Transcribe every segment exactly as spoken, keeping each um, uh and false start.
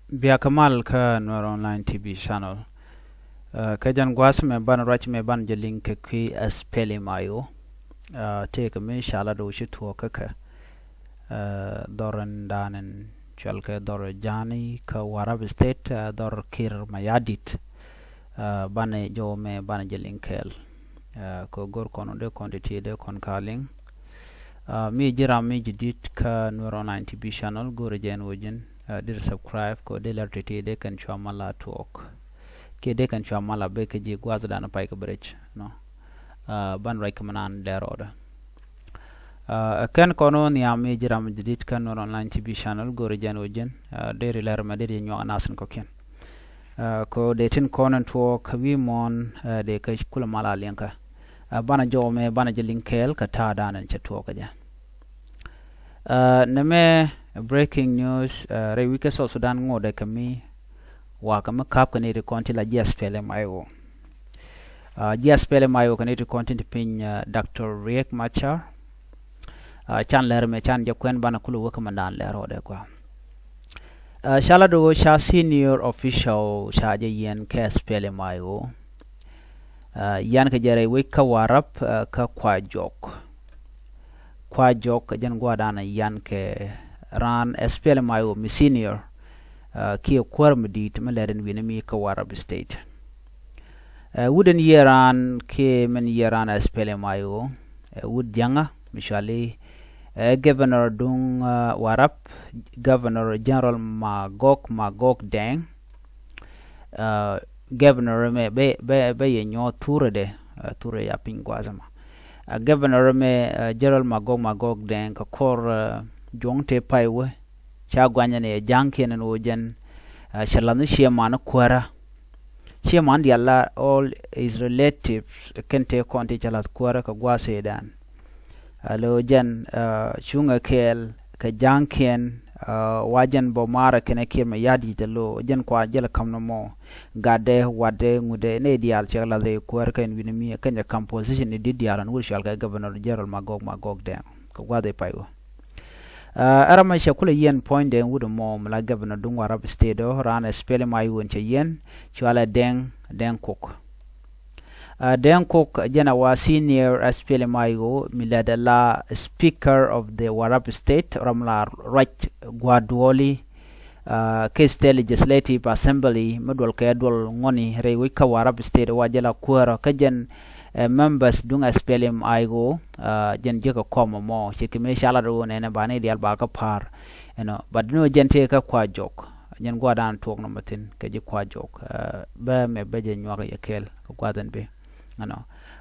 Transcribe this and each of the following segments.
Bia kɛ mal kä Nuer Online T V channel. Ɛ, kɛ jɛn gua̱a̱th mɛ banɛ ruac mɛ banɛ jɛ liŋ kɛ kui̱ SPLM IO. Ɛ, tëëkɛ mi ca lat ɣöö ci tuɔɔk kä kɛ, ɛ, dhɔr in dan in cual kɛ dhɔr Ja̱a̱ŋni kä Warrap State, ɛ, dhɔr Kiir Mayardit. Ɛ, banɛ jɔw mɛ banɛ jɛ liŋ kɛɛl. Ɛ, kɛ go̱r kɔn wä dee kɔn ti ti dee kɔn ka liŋ. Ɛ, mi ji̱ ram mi ji̱ di̱t kä Nuer Online T V channel, go̱rɛ jɛ ɛn ɣöö ji̱n, ɛ, deri subscribe kɛ deri lɛr ti̱ti̱ dee kɛn cua mal a tuɔɔk. Kiɛ dee kɛn cua mal a bek kɛ ji̱ gua̱a̱th dan pay kɛ bɛ rɛc, nɔ. Ɛ, banɛ ruac kɛ mi naan dee rɔɔdɛ. Ɛ, kɛn kɔn wä nhiam mi ji̱ ram mi ji̱ di̱t kä Nuer Online T V channel, go̱rɛ jɛ ɛn ɣöö ji̱n, ɛ, deri lɛr mɛ deri nyuak nath in kɔ̱kiɛn. Ɛ, kɛ ɣöö dee tin kɔn in tuɔɔk kä wi̱i̱ muɔ̱ɔ̱n, ɛ, dee kɛ kulɛ mal a liɛŋkä. Ɛ, banɛ jɔw mɛ banɛ jɛ liŋ kɛɛl kɛ ta̱a̱ dan in cɛ tuɔɔk kɛ jɛ. Ɛ, nɛmɛ breaking news, ɛ, rɛy wi̱c kä South Sudan ŋotdɛ kɛ mi wakä mi ka̱p kɛ ni ti kɔn ti la ji̱ SPLM IO. Ɛ, ji̱ SPLM IO kɛ ni ti kɔn ti ti piny, ɛ, Doctor Riek Machar. Ɛ, can lɛr mɛ can jɛ kuɛn banɛ kulɛ wä kä mɛ dan lɛr rɔɔdɛ kua. Ɛ, ca lat ɣöö ca senior official ca jɛ yiɛn kɛ SPLM IO. Ɛ, yian kɛ jɛ rɛy wec kä Warrap, ɛ, kä Kuajok. Kuajok jɛn gua̱a̱r dan yian kɛ raan SPLM IO mi senior, ɛ, kiɛ kuäär mi di̱i̱t mi lɛr in wi̱ni mi kä Warrap State. Ɛ, wut in yiëë raan kiɛ min yiëë raan SPLM IO, ɛ, wut Ja̱ŋä mi cuali, ɛ, governor duŋ, ɛ, Warrap, Governor General Magog, Magog Deng. Ɛ, governor mɛ bɛ, bɛ, bɛ yɛ nyuɔ̱th thurɛ dɛ, ɛ, thurɛ ya piny gua̱a̱th ɛmɔ. Ɛ, governor mɛ, ɛ, General Magog, Magog Deng kɛ kɔr, ɛ, juɔ̱ŋ tëë pay wee. Ca guanyɛ ni ɛ ja̱ŋkiɛn ɛn ɣöö jɛn, ɛ, cɛ lath ni ciɛ man kuäärä. Ciɛ man diaal la all his relatives kɛn tëë kɔn ti cɛ lath kuäärä kɛ gua̱a̱th ëëdan. Alo jɛn, ɛ, cuŋɛ kɛɛl kɛ ja̱ŋkiɛn, ɛ, wa jɛn bɔ maarɛ kɛnɛ Kiir Mayardit alo jɛn kua jɛl ka̱m nɔmɔ. Gatdɛ, watdɛ, ŋutdɛ, nɛy diaal cɛ lath rɛy kuäär kɛn wi̱ni mi kɛn jɛ ka̱m position ni di̱t diaal ɛn wut cual kɛ Governor General Magog, Magog Deng kɛ gua̱a̱th ëë pay wä. Ɛ, ɛ ram mɛ cɛ kulɛ yiɛn puɔ̱nydɛ wut ɛmɔ mi la Governor duŋ Warrap State ɔ, raan SPLM IO in cɛ yiɛn, cualɛ Deng, Deng Kok. Ɛ, Deng Kok jɛn a wa senior SPLM IO mi lɛ dɛ la Speaker of the Warrap State, ram la ruac gua̱a̱r duɔli, ɛ, kɛ State Legislative Assembly mi duɔl kɛ duɔl ŋɔni rɛy wec kä Warrap State wa jɛ la kuäärä kä jɛn, ɛ, members duŋ SPLM IO, ɛ, jɛn jiäkä kɔm ɛmɔ ci kɛ mëë ca lat ɣöö nɛnɛ ba ni diaal ba kä pa̱a̱r. Ɛnɔ, but ni ɣöö jɛn tëë kä Kuajok, jɛn gua̱a̱r dan tuɔɔk nɔmɔ thi̱n kɛ ji̱ Kuajok, ɛ, bä mɛ bä jɛ nyuak yɛ kɛɛl kɛ gua̱a̱th ɛn bi. Ɛnɔ,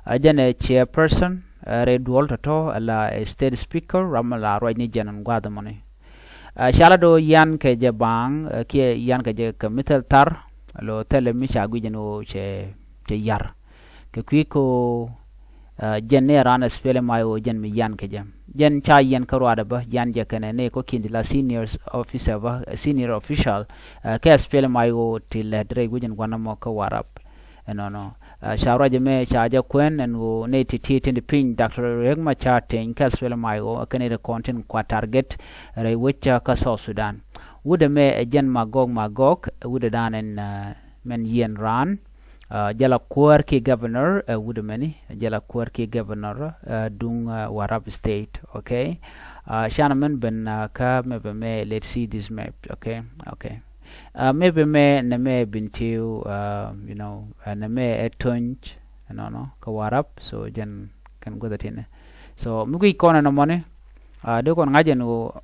ɛ, jɛn ɛ chairperson, ɛ, rɛy duɔl tɔ̱tɔ̱, ɛ la, ɛ, state speaker, ram la ruac ni jɛn ɛn gua̱a̱th ɛmɔni. Ɛ, ca lat ɣöö yian kɛ jɛ baaŋ, ɛ, kiɛ yian kɛ jɛ kɛ mi thil thar, lo thilɛ mi ca guic ɛn ɣöö cɛ, cɛ yar. Kɛ kui̱ kä ɣöö, ɛ, jɛn ni raan SPLM IO jɛn mi yian kɛ jɛ. Jɛn ca yiɛn kä ruaadɛ bä, yian jɛ kɛnɛ ni kɔ̱kiɛn ti la senior officer bä, ɛ, senior official, ɛ, kɛ SPLM IO ti lɛt rɛy guic ɛn gua̱n ɛmɔ kä Warrap. Ɛnɔnɔ. Ɛ, ca ruac ɛmɛ ca jɛ kuɛn ɛn ɣöö nɛy ti̱ti̱ tin ti piny Doctor Riek Machar Teny kɛ SPLM IO ɛ kɛn ɛ ti kɔn tin kua target rɛy wec kä South Sudan. Wut ɛmɛ ɛ jɛn Magog Magog, ɛ wut ɛ dan ɛn, ɛ, mɛn yiɛn raan. Ɛ, jɛ la kuäär kiɛ governor, ɛ wut ɛmɛni, jɛ la kuäär kiɛ governor, ɛ, duŋ, ɛ, Warrap State, okay? Ɛ, canɛ mɛn ben, ɛ, kä map ɛmɛ, let's see this map, okay? Okay. Ɛ, map ɛmɛ nɛmɛ Bentiu, ɛ, you know, ɛ, nɛmɛ ɛ Tony, ɛnɔnɔ, kä Warrap, so jɛn kɛn guäth ɛ tinɛ. So mi guic kɔn ɛnɔmɔni, ɛ, dee kɔn ŋa̱c ɛn ɣöö,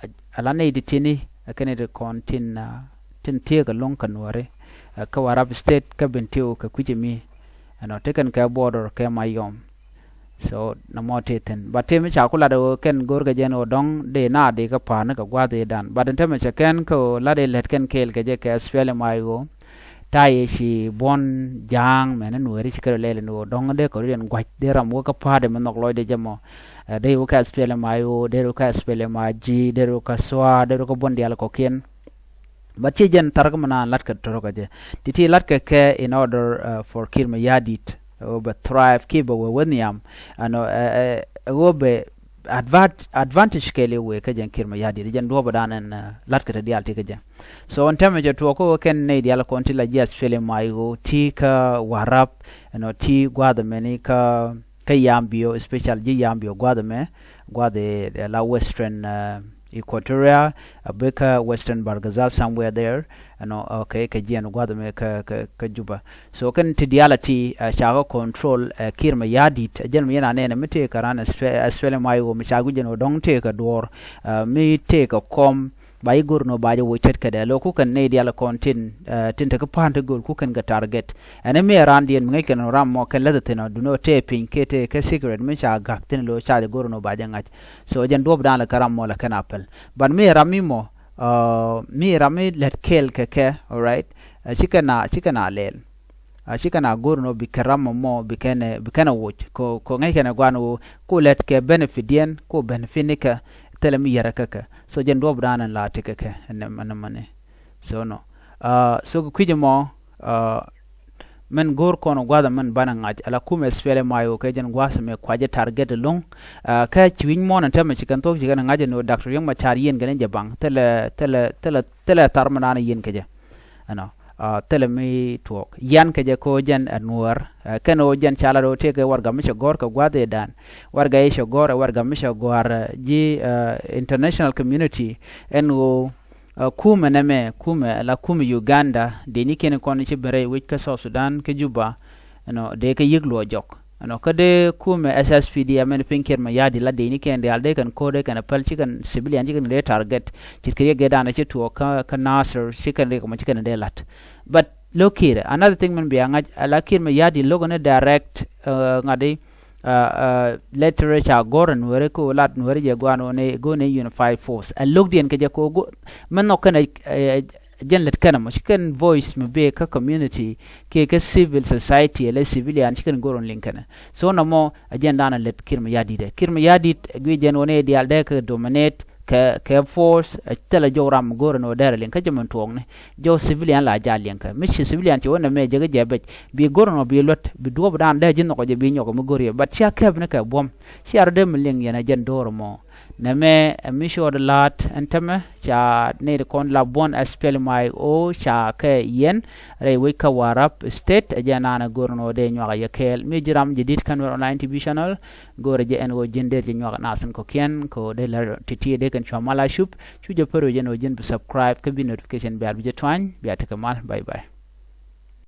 ɛ, ala nɛy ti ti̱ni, ɛ kɛn iti kɔn tin, ɛ, tin thieek ɛlɔ̱ŋ kä Nuääri, ɛ, kä Warrap State, kä Bentiu, kɛ kui̱c ɛmi, ɛnɔ, ti kɛn kɛ border kɛ Mayom. So nɔmɔ tëë thi̱n. But tëë mi ca ku lat ɣöö kɛn go̱o̱rkɛ jɛn ɣöö dɔ̱ŋ dee na dee kɛ pa̱a̱r ni kɛ gua̱a̱th ëëdan. But ɛn täämɛ cɛ kɛn kä ɣöö lat ëë lät kɛn kɛɛl kɛ jɛ kɛ SPLM IO. Ta̱yɛ ci buɔ̱n ja̱a̱ŋ mɛn ni Nuääri ci kɛ rɔ lɛl ɛn ɣöö dɔ̱ŋ dee kɛ rɔ yɛn gua̱c dee ram wä kä pa̱a̱r dee mi nhɔk lɔcdɛ jɛ mɔ. Ɛ, dee wä kä SPLM IO, dee wä kä SPLM IG, dee wä kä SSOA, dee wä kä buɔ̱n diaal kɔ̱kiɛn. But ci jɛn thar kä mi naan latkɛ tɔrɔ kä jɛ. Ti ti latkɛ kɛ in order, uh, for Kiir Mayardit, ɛ ɣöö bɛ thrive kiɛ bɛ wee wä nhiam. Ɛnɔ, ɛ, ɛ, ɛ ɣöö bɛ, adva-, advantage kɛɛliw wëë kä jɛn Kiir Mayardit, jɛn duɔ̱ɔ̱p dan ɛn, eh, la̱tkɛ ti diaal ti kä jɛ. So ɛn täämɛ jɛ tuɔɔk kä ɣöö kɛn nɛy diaal kɔn ti la ji̱ SPLM-IO ti kä Warrap, you know, ti gua̱a̱th ɛmɛni kä, kä Yambio, especial ji̱ Yambio gua̱a̱th ɛmɛ, gua̱a̱th ɛ la Western, eh, Equatoria, a bikɛ Western Bahr el Ghazal somewhere there, you know, okay, kɛ jiɛn gua̱a̱th ɛmɛ kä, kä, kä Juba. So kɛn ti diaal a ti, eh, ca kɛ control, eh, Kiir Mayardit, eh, jɛn mi yɛn a nɛnɛ mi tëëkɛ ran SPLM-IO mi ca guic jɛn ɣöö dɔ̱ŋ tëëkɛ duɔ̱ɔ̱r, eh, mi tëëkɛ kɔm, ba ji̱ go̱r ni ɣöö ba jɛ woc tet kädɛ. Lo̱k ku kɛn nɛy diaal kɔn tin, eh, tin te kä pa̱a̱n ti go̱r ku kɛn kɛ target. Ɛn mi ɛ raandiɛn mi ŋäc kɛn ram mɔ kɛn läth thi̱n ɔ, duundɛ ɣöö tëë piny kiɛ tëë kɛ secret mi ca gak thi̱n, lo̱k ca jɛ go̱r ni ɣöö ba jɛ ŋa̱c. So jɛn duɔ̱ɔ̱p dan lɛ kä ram mɔ lɛ kɛn a päl. But mi ɛ ram mi mɔ, uh, mi ram mi lät kɛɛl kɛ kɛ, all right? Uh, ci kɛn a, ci kɛn a lɛl. Uh, ci kɛn a go̱r ni ɣöö bi kɛ ram mɔ mɔ bi kɛn ɛ, bi kɛn ɛ woc. Kɛ, kɛ ŋäc kɛn ɛ gua̱n ɣöö ku lät kɛ benefit diɛn, ku benefit ni kɛ, thilɛ mi yɛrɛ kɛ kɛ. So jɛn duɔ̱ɔ̱p dan ɛn la ti kɛ kɛ ɛn, ɛn mani. So nɔ. Uh, so kɛ kui̱c ɛmɔ, uh, min go̱o̱r kɔn gua̱a̱th ɛmɛn banɛ ŋa̱c, ala kumɛ SPLM-IO kɛ jɛn gua̱a̱th ɛmɛ kua jɛ target ɛlɔ̱ŋ. Uh, kä ci wi̱c muɔ̱ɔ̱n ɛn täämɛ ci kɛn thuɔ̱k ci kɛn ŋa̱c ɛn ɣöö Doctor Riek Machar yiɛn kɛn jɛ baŋ, thilɛ, thilɛ, thilɛ, thilɛ thar mi naan yiɛn kɛ jɛ. Ɛnɔ, uh, thilɛ mi tuɔɔk. Yian kɛ jɛ kɛ ɣöö jɛn ɛ Nuäär, uh, kɛn ɣöö jɛn ca lat ɣöö tëëkɛ warɛgak mi cɛ gɔ̱r kɛ gua̱a̱th ëëdan. Warɛgak i̱ cɛ gɔ̱r ɛ warɛgak mi cɛ gɔ̱a̱r, uh, ji̱, uh, international community ɛn ɣöö, uh, kumɛ nɛmɛ, kumɛ, la kumɛ Uganda, dëë ni kiɛn kɔn ci ben rɛy wec kä South Sudan, kä Juba, you know, dëë kɛ yi̱k luɔc jɔk. You know, kä dee kumɛ SSPDF mɛn piny Kiir Mayardit la dëë ni kiɛn diaal dee kɛn ko̱r dee kɛn päl ci kɛn civilian ci kɛn dee target. Ce̱tkɛ yɛ gɛɛt dan ci tuɔɔk kä, kä Nasir ci kɛn dee kɛ mɔ ci kɛn dee la̱t. But lo̱k Kiir, another thing min bia ŋa̱c, ala Kiir Mayardit lo̱k ni direct, uh, ŋa̱di, uh, uh, letter ca go̱r ɛ Nuäri kɛ ɣöö lat Nuäri jɛ gua̱a̱n ɣöö ni go̱o̱r ni unified force. Ɛ lo̱kdiɛn kɛ jɛ kɛ ɣöö go̱-, mɛ nhɔk kɛn ɛ, ɛ, jɛn lät kɛn ɛmɔ ci kɛn voice mi bee kä community kiɛ kä civil society, ala civilian ci kɛn go̱r ɣöö liŋ kɛn ɛ. So nɔmɔ ɛ jɛn dan ɛ lät Kiir Mayardit ɛ. Kiir Mayardit ɛ guic jɛn ɣöö ni diaal dee kɛ dominate kɛ, kɛ force, ɛ thilɛ jɔw ram mi go̱o̱r ɛn ɣöö derɛ liŋ kä jɛ min tuɔɔkni. Jɔw civilian la jal liŋ kɛ. Mi ci civilian ci wä nɛmɛ jɛ kä jɛ bɛc. Bi go̱r ɛn ɣöö bi luät, bi duɔ̱ɔ̱p dan dee ji̱ nhɔk jɛ bi nyɔk mi go̱r yɛ. But cia kɛp ni kɛ buɔ̱m. Cia rɔ dee mi liŋ yɛn ɛ jɛn do̱r ɛmɔ. Nɛmɛ ɛ mi cuɔt la̱a̱t ɛn tämɛ, ca nɛy ti kɔn la buɔ̱n SPLM-IO ca kɛ yɛn rɛy wec kä Warrap State, ɛ jɛn naan ɛ go̱r ɛn ɣöö dee nyuak ɛ yɛ kɛɛl. Mi ji̱ ram jɛ di̱t kä Nuer Online T V channel, go̱rɛ jɛ ɛn ɣöö ji̱n dee jɛ nyuak naath in kɔ̱kiɛn kɛ ɣöö dee lär ti̱ti̱ dee kɛn cua mal a cup. Cu jɛ pär ɣöö jɛn ɣöö ji̱n bi subscribe kä bi notification bell bi jɛ tuany, bia tekɛ mal. Bye bye.